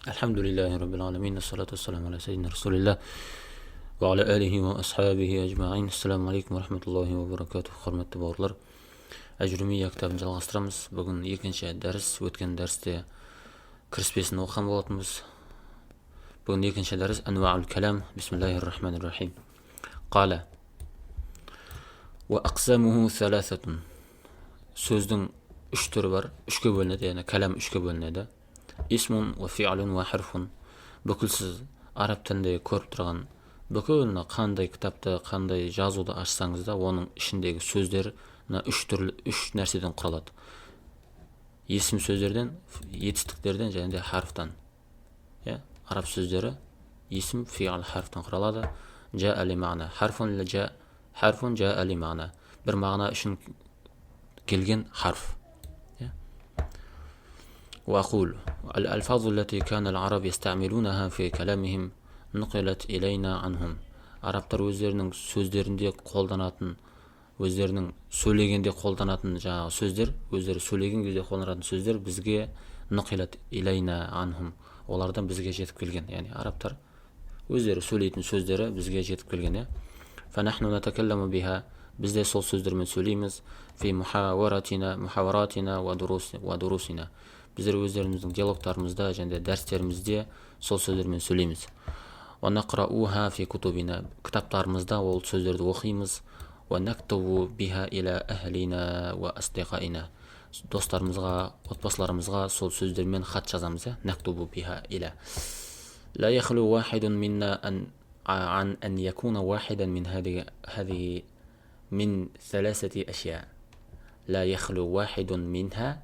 الحمد لله رب العالمين، الصلاة والسلام على سيدنا رسول الله وعلى آله وأصحابه أجمعين. السلام عليكم ورحمة الله وبركاته. Құрметті бауырлар, Әжрумия кітабын жалғастырамыз. Бүгін екінші дәріс. Өткен дәрісте кіріспесін оқыған болатынбыз. Бүгін екінші дәріс, أنواع الكلام. بسم الله الرحمن الرحيم. قال وأقسامه ثلاثة. Сөздің үш түрі бар, үшке бөлінеді, яғни кәлам үшке бөлінеді: اسم وفعل وحرف. Бүкіл сіз араб тілінде көріп тұрған бүкіл мына қандай кітапты, қандай жазуды ашсаңыз да, оның ішіндегі сөздер мына үш түрлі, үш нәрседен құралады: есім сөздерден, етістіктерден және де харфтан. Иә, араб сөздері есім, фиғл, харфтан құралады. جاء لمعنى حرف، جاء حرف جاء لمعنى, бір мағына үшін келген харф. وأقول الألفاظ التي كان العرب يستعملونها في كلامهم نقلت إلينا عنهم. Арабтар өздерінің сөздерінде қолданатын, өздерінің сөйлегенде қолданатын жаңағы сөздер, өздері сөйлеген кезде қолданатын сөздер бізге نقلت إلينا عنهم, олардан бізге жетіп келген. Яғни арабтар өздері сөйлейтін сөздері бізге жетіп келген, иә. فنحن نتكلم بها, біз де сол сөздермен сөйлейміз. في محاورتنا محاوراتنا ودروسنا, біздер өздеріміздің диалогтарымызда және де дәрістерімізде сол сөздермен сөйлейміз. ونقرؤها في كتبنا, кітаптарымызда ол сөздерді оқимыз. ونكتب بها إلى أهلنا وأصدقائنا, достарымызға, отбасыларымызға сол сөздермен хат жазамыз, иә. نكتب بها إلى. لا يخلو واحد منا عن أن يكون واحدا من هذه من ثلاثة أشياء. لا يخلو واحد منها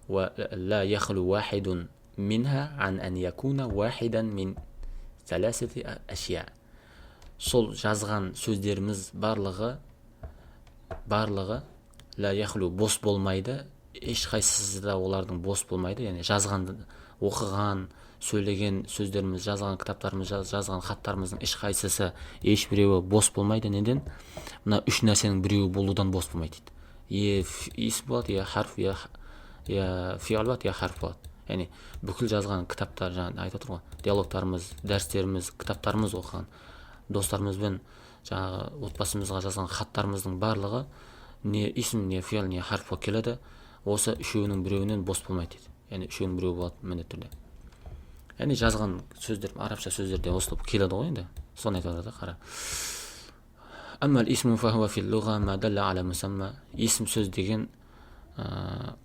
ولا يخلو واحد منها عن أن يكون واحدا من ثلاثة أشياء. Сол жазған сөздеріміз барлығы لا يخلو, бос болмайды, ешқайсысы да олардың бос болмайды. Яғни жазған, оқыған, сөйлеген сөздеріміз, жазған кітаптарымыз, жазған хаттарымыздың ешқайсысы, ешбіреуі бос болмайды. Неден? Мына үш нәрсенің біреуі болудан бос болмайды дейді. Е есім болады, е харф, е фиғл болады, е харф болады. Яғни бүкіл жазған кітаптар, жаңа айтып отыр ғой, диалогтарымыз, дәрістеріміз, кітаптарымыз, оқыған, достарымызбен, жаңағы отбасымызға жазған хаттарымыздың барлығы не исм, не фиғл, не харф болып келеді. Осы үшеуінің біреуінен бос болмайды дейді. Яғни үшеуінің біреуі болады міндетті түрде. Яғни жазған сөздер, арабша сөздерде осылай келеді ғой енді, соны айтып жатыр да, қара. أما الاسم فهو في اللغة ما دل على مسمى. Есім сөз деген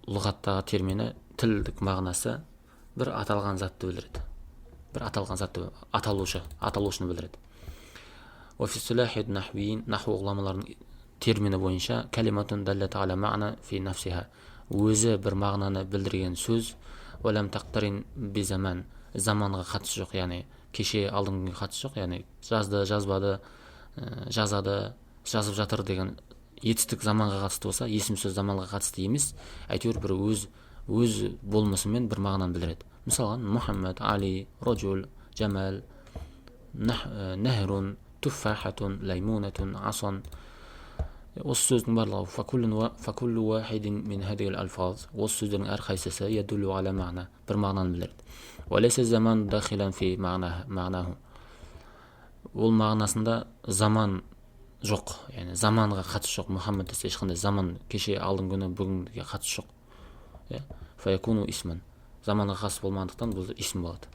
лұғаттағы термині, тілдік мағынасы бір аталған затты білдіреді, бір аталған затты, аталушы, аталушыны білдіреді. وفي اصطلاح النحويين, наху ғұламаларының термині бойынша كلمة دلت على معنى في نفسها, өзі бір мағынаны білдірген сөз. ولم تقترن بزمان, заманға қатысы жоқ, яғни кеше, алдыңғы күнге қатысы жоқ. Яғни жазды, жазбады, жазады, жазып жатыр деген етістік заманға қатысты болса, есім сөз заманға қатысты емес, әйтеуір бір өз болмысымен бір мағынаны білдіреді. Мысалға, Мұхаммед, Али, رجل, جمل, نهر, تفاحة, ليمونة, عصا. Осы сөздің барлығы فكل واحد من هذه الألفاظ, осы сөздердің әрқайсысы يدل على معنى, бір мағынаны білдіреді. وليس الزمان داخلا في معناه, ол мағынасында заман жоқ, яғни заманға қатысы жоқ. Мұхаммед десе, ешқандай заман, кеше, алдыңғы күні, бүгінгіге қатысы жоқ, иә. فيكون اسما, заманға қатысы болмағандықтан, бұл исм болады.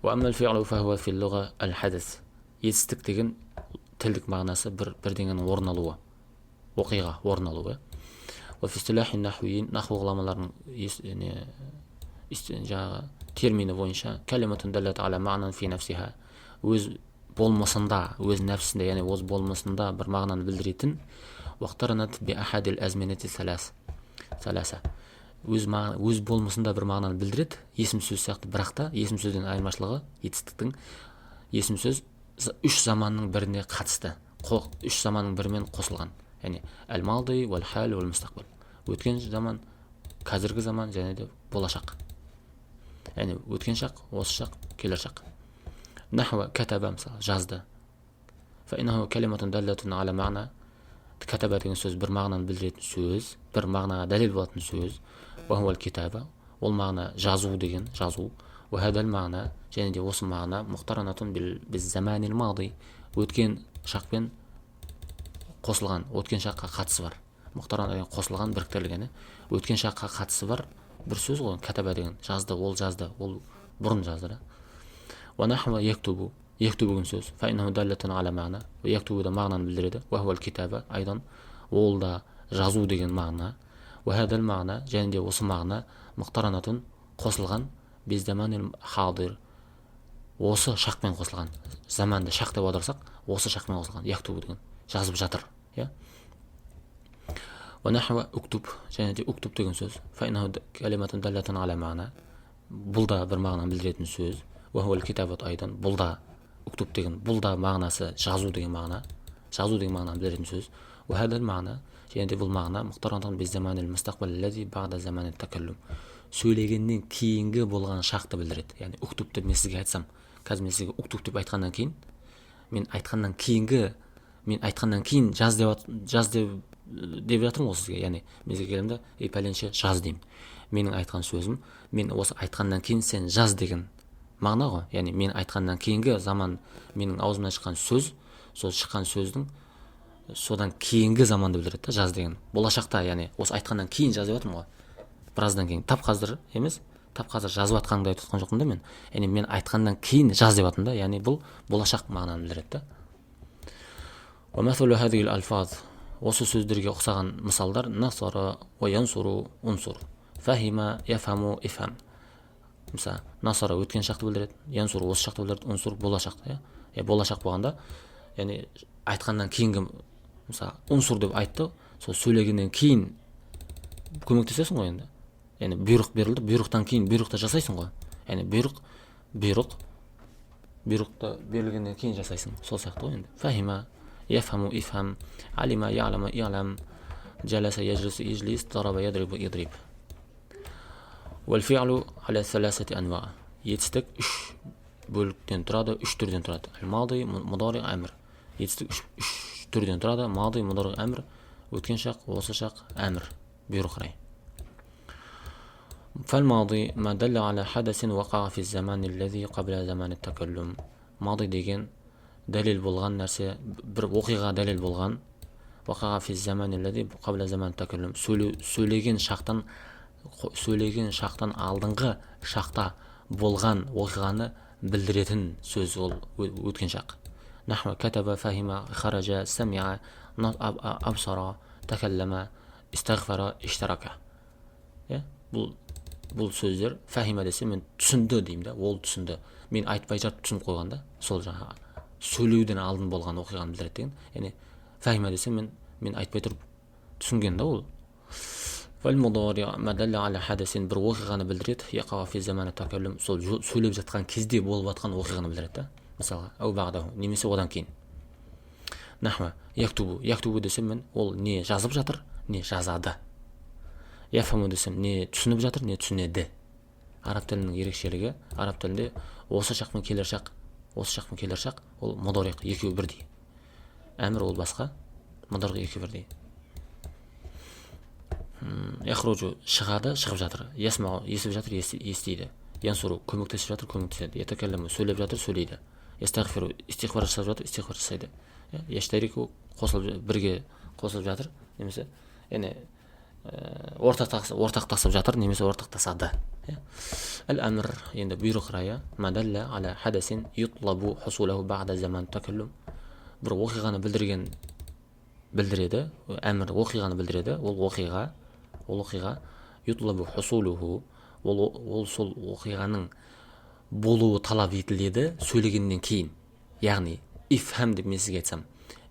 وأما الفعل فهو في اللغة الحدث. Етістік деген тілдік мағынасы бір бірдеңенің орын алуы, оқиға орын алуы. وفي اصطلاح النحويين, наху ғұламаларының не жаңағы термині бойынша كلمة دلت على معنى في نفسها, өз болмысында, өз нәпсісінде, яғни өз болмысында бір мағынаны білдіретін. واقترنت بأحد الأزمنة ثلاثة, өз болмысында бір мағынаны білдіреді, есім сөз сияқты. Бірақ та есім сөзден айырмашылығы етістіктің, есім сөз үш заманның біріне қатысты, үш заманның бірімен қосылған, яғни الماضي والحال والمستقبل, өткен заман, қазіргі заман және де болашақ. Яғни өткен шақ, осы шақ, келер шақ. نحو كتب, мысалы, жазды. فإنه كلمة دالة على معنى. كتب деген сөз бір мағынаны білдіретін сөз, бір мағынаға дәлел болатын сөз. وهو الكتابة, ол жазу. Ол мағына жазу деген, жазу. Уахадал мағна, және де осы мағына мұқтаранатун биззаманил мади, өткен шақпен қосылған, өткен шаққа қатысы бар. Мұқтарана деген қосылған, біріктірілген, өткен шаққа қатысы бар бір сөз ғой. Кәтаба деген жазды, ол жазды, ол бұрын жазды да. Уа яктубу, яктубу деген сөз, фаиннаху даллатун ала мағна, яктубу да мағынаны білдіреді. Уа китаба айдан, ол да жазу деген мағына. Уа мағна, және де осы мағына мұқтаранатун қосылған, беззаманил хадир, осы шақпен қосылған. Заманды шақ деп аударсақ, осы шақпен қосылған. Яктубу деген жазып жатыр, иә. Уктуб, және де уктуб деген сөз, бұл да бір мағынаны білдіретін сөз. Айдан, бұл да уктуб деген, бұл да мағынасы жазу деген мағына, жазу деген мағынаны білдіретін сөз. Мағына, және де бұл мағына сөйлегеннен кейінгі болған шақты білдіреді. Яғни уктуб деп мен сізге айтсам, қазір мен сізге уктуб деп айтқаннан кейін, мен айтқаннан кейінгі, мен айтқаннан кейін жаз деп, жаз деп жатырмын ғой сізге. Яғни мен сізге келемін да, ей, пәленше, жаз деймін. Менің айтқан сөзім, мен осы айтқаннан кейін сен жаз деген мағына ғой. Яғни мен айтқаннан кейінгі заман, менің аузымнан шыққан сөз, сол шыққан сөздің содан кейінгі заманды білдіреді да. Жаз деген болашақта, яғни осы айтқаннан кейін жаз деп жатырмын ғой, біраздан кейін, тап қазір емес, тап қазір жазып жатқаныңды айтып жатқан жоқпын да мен. Яғни мен айтқаннан кейін жаз деп жатырмын да, яғни бұл болашақ мағынаны білдіреді да. Осы сөздерге ұқсаған мысалдар: насара уа янсуру унсур, фахима яфхаму ифхам. Мысалы, насара өткен шақты білдіреді, янсуру осы шақты білдіреді, унсур болашақ, иә. Болашақ болғанда, яғни айтқаннан кейінгі, мысалы, унсур деп айтты, сол сөйлегеннен кейін көмектесесің ғой енді. Яғни бұйрық берілді, бұйрықтан кейін бұйрықты жасайсың ғой. Яғни бұйрықты берілгеннен кейін жасайсың, сол сияқты ғой енді. Фахима яфхаму ифхам, алима ялама илам, жаласа яжлису ижлис, дараба ядрибу идриб. Уәлфиълу аля саласати анва, етістік үш бөліктен тұрады, үш түрден тұрады: мады, мудари, әмір. Етістік үш түрден тұрады: мады, мудари, әмір. Өткен шақ, осы шақ, әмір, бұйрық рай. فالماضي ما دل على حدث وقع في الزمان الذي قبل زمان التكلم. ماضي деген дәлел болған нәрсе, бір оқиға дәлел болған. وقع في الزمان الذي قبل زمان التكلم, сөйлеген шақтан, сөйлеген шақтан алдыңғы шақта болған оқиғаны білдіретін сөз, ол өткен шақ. نحو كتب، فهم، خرج، سمع، أبصر، تكلم، استغفر، اشترك. Иә, бұл сөздер, фәхима десе, мен түсінді деймін да, ол түсінді, мен айтпай жатып түсініп қойған да, сол жаңағы сөйлеуден алдын болған оқиғаны білдіреді деген. Яғни фәхима десе, мен айтпай тұрып түсінген да ол. Бір оқиғаны білдіреді, сол сөйлеп жатқан кезде болып жатқан оқиғаны білдіреді да, мысалға, әу немесе одан кейін. Нахва яктубу, яктубу десем, мен ол не жазып жатыр, не жазады. Яфхаму десем, не түсініп жатыр, не түсінеді. Араб тілінің ерекшелігі: араб тілінде осы шақ пен келер шақ, осы шақ пен келер шақ ол мудориқ, екеуі бірдей. Әмір ол басқа, мудориқ, екеуі бірдей. Яхружу шығады, шығып жатыр. Ясмау естіп жатыр, естиді. Янсуру көмектесіп жатыр, көмектеседі. Ятакалламу сөйлеп жатыр, сөйлейді. Ястағфиру истиғфар жасап жатыр, истиғфар жасайды. Яштарику қосылып, бірге қосылып жатыр немесе, яғни ортақтасып жатыр немесе ортақтасады. Әл әмір, енді бұйрық райы, мадалла аля хадасин ютлабу хусулаху баъда заман такаллум, бір оқиғаны білдірген, білдіреді. Әмір оқиғаны білдіреді, ол оқиға ютлабу хусулуху, ол сол оқиғаның болуы талап етіледі сөйлегеннен кейін. Яғни ифхам деп мен сізге айтсам,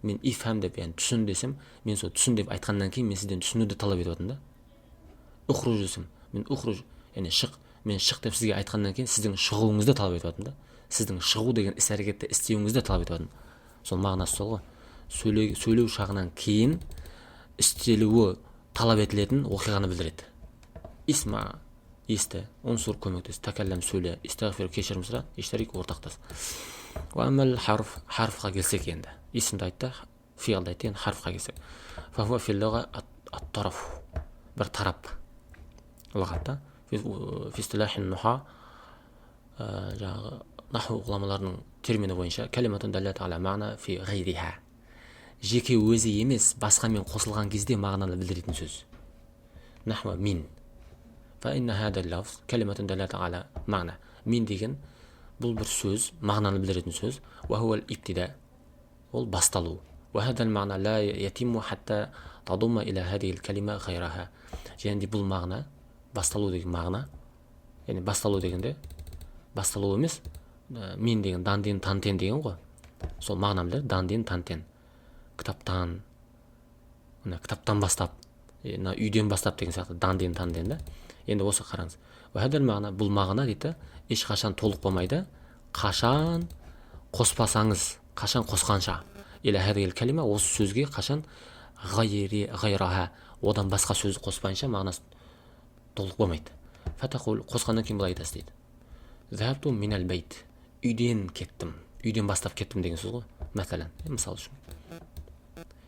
мен ифхам деп, яғни түсін десем, мен сол түсін деп айтқаннан кейін мен сізден түсінуді талап етіп жатырмын да. Ухруж десем, мен ухруж, яғни шық, мен шық деп сізге айтқаннан кейін сіздің шығуыңызды талап етіп жатырмын да, сіздің шығу деген іс әрекетті істеуіңізді талап етіп жатырмын. Сол мағынасы сол ғой, сөйлеу шағынан кейін істелуі талап етілетін оқиғаны білдіреді. Исма есті, унсур көмектес, тәкәлләм сөйле, истағфир кешірім сұра, иштарик ортақтас. Харф, харфқа келсек, енді есімді айтты, фиғылды айтты, енді харфқа келсек, бір тарап лұғатта. في اصطلاح النحاة, жаңағы наху ғұламаларының термині бойынша, كلمة دلت على معنى في غيرها, жеке өзі емес, басқамен қосылған кезде мағынаны білдіретін сөз. نحو من, فإن هذا اللفظ كلمة دلت على معنى. من деген бұл бір сөз, мағынаны білдіретін сөз. وهو الابتداء, ол басталу. وهذا المعنى لا يتم حتى تضم إلى هذه الكلمة غيرها. Және де бұл мағына, басталу деген мағына, яғни басталу дегенде басталу емес, من деген дан ден, тан, тен деген ғой, сол мағынаны білдіреді. Дан, ден, тан, тен, кітаптан, мына кітаптан бастап, мына үйден бастап деген сияқты, дан, ден, тан, ден да. Енді осы қараңыз, мағына, бұл мағына дейді, ешқашан толық болмайды, қашан қоспасаңыз, қашан қосқанша, кәлима, осы сөзге қашан, غيرها, одан басқа сөз қоспайынша мағынасы толық болмайды. فتقول, қосқаннан кейін былай айтасыз дейді: ذهبت من البيت, үйден кеттім, үйден бастап кеттім деген сөз ғой. Мәсәлән, мысал үшін.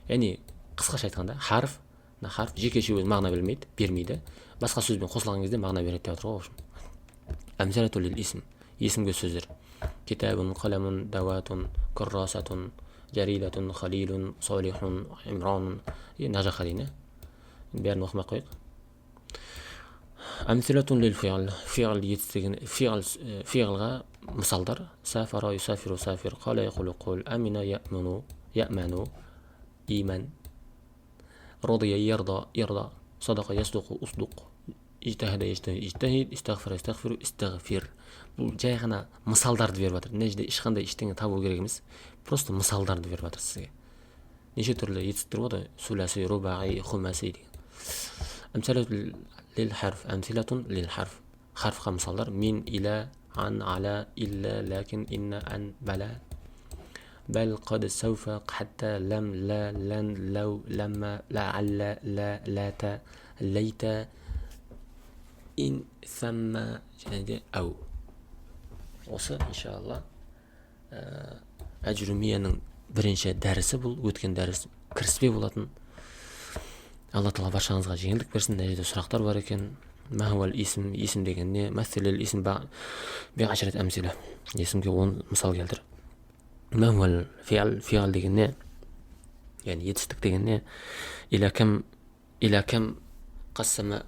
Яғни қысқаша айтқанда, харф, мына харф жекеше өзі мағына бермейді, басқа сөзбен қосылған кезде мағына береді деп жатыр ғой. В общем, أمثلة للاسم, есімге сөздер: كتاب، قلم، دوات، كراسة، جريدة، خليل، صالح، عمران. Мына жаққа дейін, иә, бәрін оқымай ақ қояйық. أمثلة للفعل, فعل етістігін, فعل, фиғылға мысалдар: سافر يسافر سافر، قال يقول قل، أمن يأمن يأمن إيمن، رضي يرضى ارضى، صدق يصدق اصدق، اجتهد يجتهد اجتهد، استغفر يستغفر استغفر. Бұл жай ғана мысалдарды беріп жатыр. Мына жерде ешқандай ештеңе табу керек емес, просто мысалдарды беріп жатыр сізге. Неше түрлі етістіктер болады ғой: суласи, рубағи, хумаси деген. أمثلة للحرف، أمثلة للحرف, харфқа мысалдар: من، إلى، عن، على، إلا، لكن، إن، أن، بلى، بل، قد، سوف، حتى، لم، لا، لن، لو، لما، لعل، لا، لات، ليت، إن، ثم және де أو. Осы, иншалла, Әжрумияның бірінші дәрісі. Бұл өткен дәріс кіріспе болатын. Алла Тағала баршаңызға жеңілдік берсін. Мына жерде сұрақтар бар екен. ما هو الاسم, есім деген не? مثل الاسم بعشرة أمثلة, есімге 10 мысал келтір. ما هو الفعل, فعل деген не, яғни етістік деген не? إلى كم قسم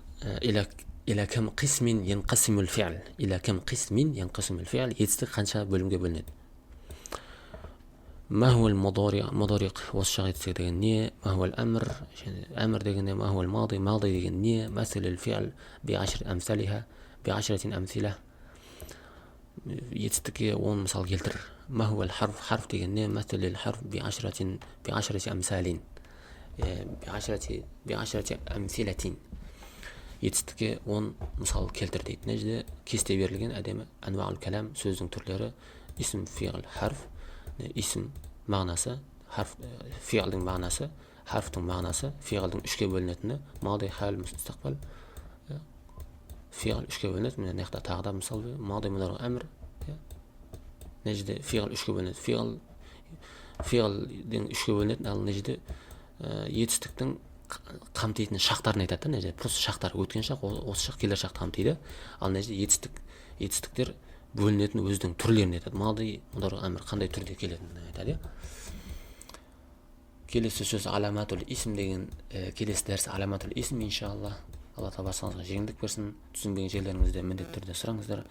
إلى كم قسم ينقسم الفعل؟ إلى كم قسم ينقسم الفعل؟ Етістік қанша бөлімге бөлінеді? ما هو المضارع, مضارع, осы шақ етістігі деген не? ما هو الأمر, әмір деген не? ما هو الماضي, ماضي деген не? مثل الفعل بعشر أمثالها, بعشرة أمثلة, етістікке 10 мысал келтір. ما هو الحرف, حرف деген не? مثل الحرف بعشرة أمثال, بعشرة أمثلة, етістікке 10 мысал келтір дейді. Мына жерде кесте берілген әдемі. أنواع الكلام, сөздің түрлері: اسم، فعل، حرف. Исім мағынасы, харф, фиғылдың мағынасы, харфтың мағынасы, фиғылдың үшке бөлінетіні: ماضي، حال، مستقبل. Фиғыл үшке бөлінеді. Міне, мына жақта тағы да мысал: ماضي، مضارع، әмір. Мына жерде фиғыл үшке бөлінеді, фиғылдың үшке бөлінеді. Ал мына жерде етістіктің қамтитын шақтарын айтады да. Мына жерде просто шақтар: өткен шақ, осы шақ, келер шақты қамтиды. Ал мына жерде етістіктер бөлінетін өзінің түрлерін айтады: ماضي، مضارع، әмір қандай түрде келетінін айтады, иә. Келесі сөз علامات الاسم деген, келесі дәріс علامات الاسم, иншалла. Алла Тағала баршаңызға жеңілдік берсін. Түсінбеген жерлеріңізде міндетті түрде сұраңыздар.